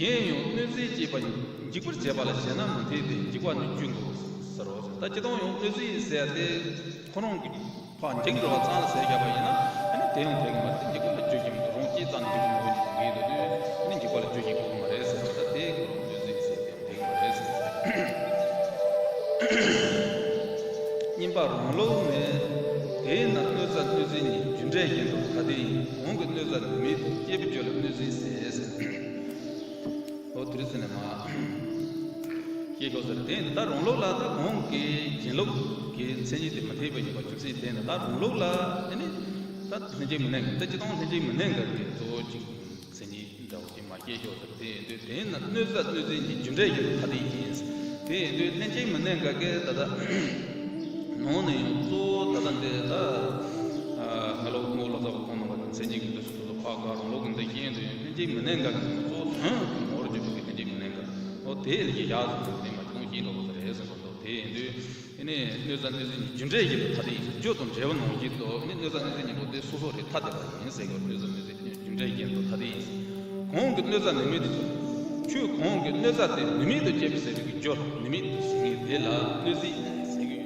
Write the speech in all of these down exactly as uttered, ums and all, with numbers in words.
ངས་ཡང་གནོད་འཚེ་བྱེད་པ་འཇིག་པར་བྱེད་པ་ལ་ཞེན་ན་མི་འཐད་དེ། འཇིག་པ་ནི་རྒྱུ་འགོག་ཟེར་རོ། ད་སྤྱིར་བཏང་ཡང་གནོད་འཚེ་ཟེར་ཏེ་ཁོ་རང་གི་ཕར་འཇིག་འགྲོ་བ་ཙམ་ཟེར་བཞག་པ་ཡིན་ན། ཨ་ནི་དེ་ཡང་འཐད་གི་མ་རེད། འཇིག་པ་ལ་རྒྱུ་ཞིག་མི་འདུག་རང་སྐྱེས་ཙམ་འཇིག་གི་མི་འོང་ངེས་འདུག་དུས། ཨ་ནི་འཇིག་པ་ལ་རྒྱུ་ཞིག་དགོས་གི་མ་རེད་ཟེར་བ། ད་དེ་ཁོ་རང་གནོད་འཚེ་ཟེར་ཏེ་འཐད་གི་མ་རེད་ཟེར། གཉིས་པ་རང་ལུགས་ནི། དེས་ན་གནོད་བྱ་གནོད་འཚེ་གཉིས། རྒྱུ་འབྲས་གཞན་དུ་ཐ་དད་ཡིན། གོང་གི་གནོད་བྱ་ནུས་མེད་དུ། སྐྱེས་བུའི་རྒྱུད་ལ་གནོད་འཚེ་ཟེར། འོ་དེ་རིང་ཟེར་ནས་མ་སྐྱེས་ཤོག་ཟེར། དེ་ནི་ད་རང་ལུགས་ལ་ད་གོང་གི་གཞན་ལུགས་ཀྱི་མཚན་ཉིད་དེ་མི་འཐད་པ་ཡིན་པ་རྒྱུ་མཚན་དེ་ནི། ད་རང་ལུགས་ལ་ཨ་ནི་ད་ལྷན་ཅིག་མི་གནས་འགལ། ད་སྤྱིར་བཏང་ལྷན་ཅིག་མི་གནས་འགལ་གྱི་གཙོ་བོ་གཅིག་མཚན་ཉིད་འདྲ་བོ་ཅིག་མ་སྐྱེས་ཤོག་ཟེར། དེ་ཡིན་དུས་དེས་ན་གནོད་བྱ་གནོད་འཚེ་གཉིས། རྒྱུ་འབྲས་གཞན་དུ་ཐ་དད་ཡིན། དེ་ཡིན་དུས་ལྷན་ཅིག་མི་གནས་འགལ་གྱི་ད་ལྟ་ནང་ནས་ཡང་གཙོ་བོ་ད་ལྟ་འདི་ད་སྔ་ལོགས་སྔོན་ལ་ཟླ་བ་གོང་ནང་གི་མཚན་ཉིད་ཀྱི་འདུ་ཚུལ་དེ་ཚོ་ཕར་ག་རང་ལུགས་ཀྱི་འདི་བཤད་དུས། ལྷན་ཅིག་མི་གནས་འགལ་གྱི་གཙོ་བོ་དོན་གྱི་ངོ་བོར་གྱུར་པའི་ལྷན་ཅིག་མི་གནས་འགལ། འོ་དེ་ལ་གི་ཡག་ཟེར་དུས་དེ་མ་གཏོང་བཞིན་འགྲོ་དགོས་ས་རེད་ཟེར་གོ་འདུག་དེ་ཡིན་དུས། ཨ་ནི་གནོད་བྱ་གནོད་འཚེ་གཉིས། རྒྱུ་འབྲས་གཞན་དུ་ཐ་དད་ཡིན། རྒྱུ་དང་འབྲས་བུ་ནང་བཞིན་དུ། ཨ་ནི་གནོད་བྱ་གནོད་འཚེ་གཉིས་པོ་དེ་སོ་སོ་རེད། ཐ་དད་པ་ཡིན་ཟེར་གི། གནོད་བྱ་གནོད་འཚེ་གཉིས་རྒྱུ་འབྲས་གཞན་དུ་ཐ་དད་ཡིན། གོང་གི་གནོད་བྱ་ནུས་མེད་དུ་གྱུར། ཁྱོད་གོང་གི་གནོད་བྱ་དེ་ནུས་མེད་དུ་སྐྱེས་པ་ཟེར་བའི་རྒྱུ་ནུས་མེད་དུ་བྱེད་ངེས་དེ་ལ་གནོད་འཚེ་ཟེར་གི་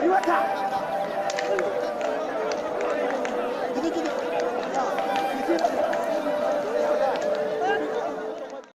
ཡོད།